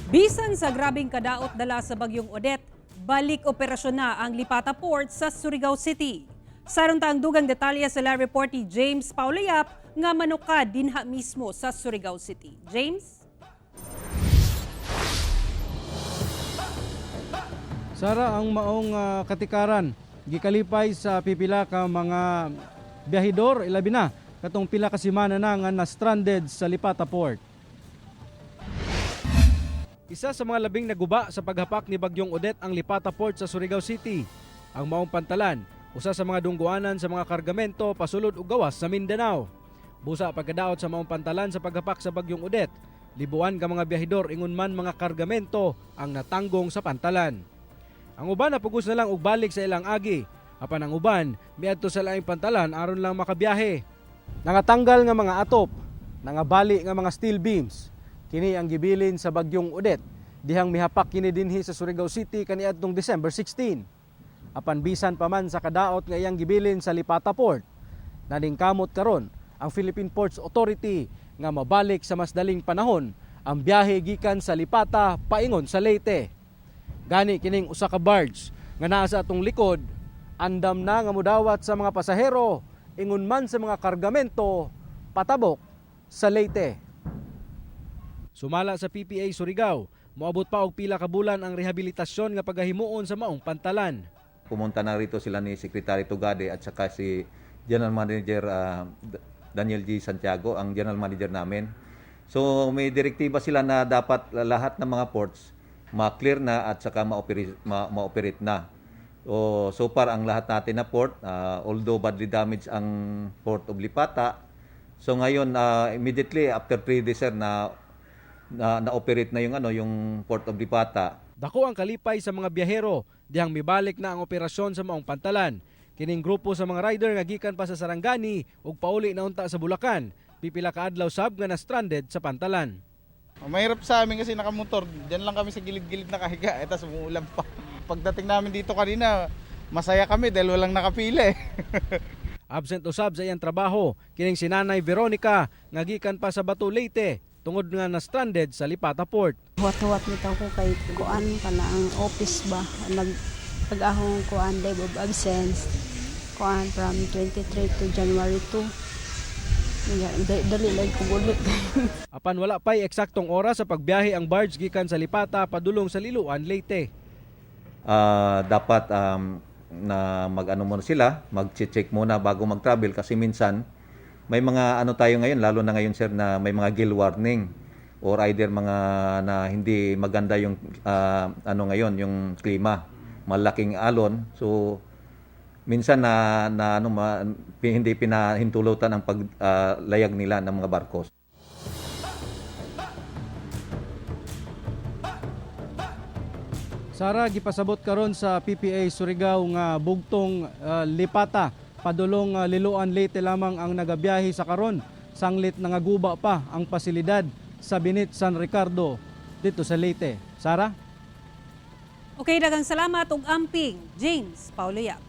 Bisan sa grabeng kadaot dala sa bagyong Odette, balik operasyon na ang Lipata Port sa Surigao City. Saron ta ang dugang detalye sa live report ni James Paulo Yap nga manukad dinha mismo sa Surigao City. James? Sara, ang maong katikaran gikalipay sa pipila ka mga biyahidor, ilabi na katong pila ka semana na nga na stranded sa Lipata Port. Isa sa mga labing naguba sa paghapak ni Bagyong Odette ang Lipata Port sa Surigao City. Ang maong pantalan, usa sa mga dungguanan sa mga kargamento pasulod ug gawas sa Mindanao. Busa pagkadaot sa maong pantalan sa paghapak sa Bagyong Odette, libuan ka mga biyahidor ingon man mga kargamento ang natanggong sa pantalan. Ang uban napugos na lang og balik sa ilang agi. Apan ang uban miadto sa laing pantalan aron lang makabiyahe. Nangatanggal nga mga atop, nangabali nga mga steel beams. Kini ang gibilin sa bagyong Odette dihang mihapak kini dinhi sa Surigao City kaniadtong December 16. Apan bisan pa man sa kadaot nga iyang gibilin sa Lipata Port, naningkamot karon ang Philippine Ports Authority nga mabalik sa mas daling panahon ang biyahe gikan sa Lipata paingon sa Leyte. Gani kining usa ka barge nga naa sa atong likod, andam na nga mudawat sa mga pasahero ingon man sa mga kargamento patabok sa Leyte. Sumala sa PPA Surigao, moabot pa og pila ka bulan ang rehabilitasyon nga pagahimuon sa maong pantalan. Pumunta na rito sila ni Secretary Tugade at saka si General Manager Daniel G. Santiago, ang General Manager namin. So may direktiba sila na dapat lahat ng mga ports ma-clear na at saka ma-operate na. So far ang lahat natin na port, although badly damaged ang Port of Lipata, so ngayon immediately after 3 days, sir, na na na-operate na yung Port of Lipata. Dako ang kalipay sa mga biyahero dihang mibalik na ang operasyon sa maong pantalan. Kining grupo sa mga rider nga gikan pa sa Sarangani ug pauli na unta sa Bulacan, pipila ka adlaw sab nga na stranded sa pantalan. Mahirap sa amin kasi nakamotor. Diyan lang kami sa gilid-gilid nakahiga. Eh, tas umuulan pa. Pagdating namin dito kanina, masaya kami dahil walang nakapila eh. Absent usab sa iyang trabaho kining si Nanay Veronica nga gikan pa sa Bato, Leyte tungod nga na stranded sa Lipata Port. Huwat-huwat nito ko kay kuan ka na ang office ba nag pag-ahong kuan leave of absence kuan from 23 to January 2. Nga, dali lang ko bulit. Apan wala pa'y eksaktong oras sa pagbiyahe ang barge gikan sa Lipata padulong sa Liloan, Leyte. Dapat na mag-ano muna sila, mag-check muna bago mag-travel kasi minsan may mga ano tayo ngayon, lalo na ngayon, sir, na may mga gale warning or either mga na hindi maganda yung ano ngayon, yung klima, malaking alon. So minsan na, na ano ma, hindi pinahintulutan ang paglayag nila ng mga barko. Sara, gipasabot karon sa PPA Surigao nga bugtong Lipata padulong Liloan, Leyte lamang ang nagabiyahe sa karon sanglit nangaguba pa ang pasilidad sa Binit San Ricardo dito sa Leyte. Sara? Okay, daghang salamat ug amping, James Paulo Yap.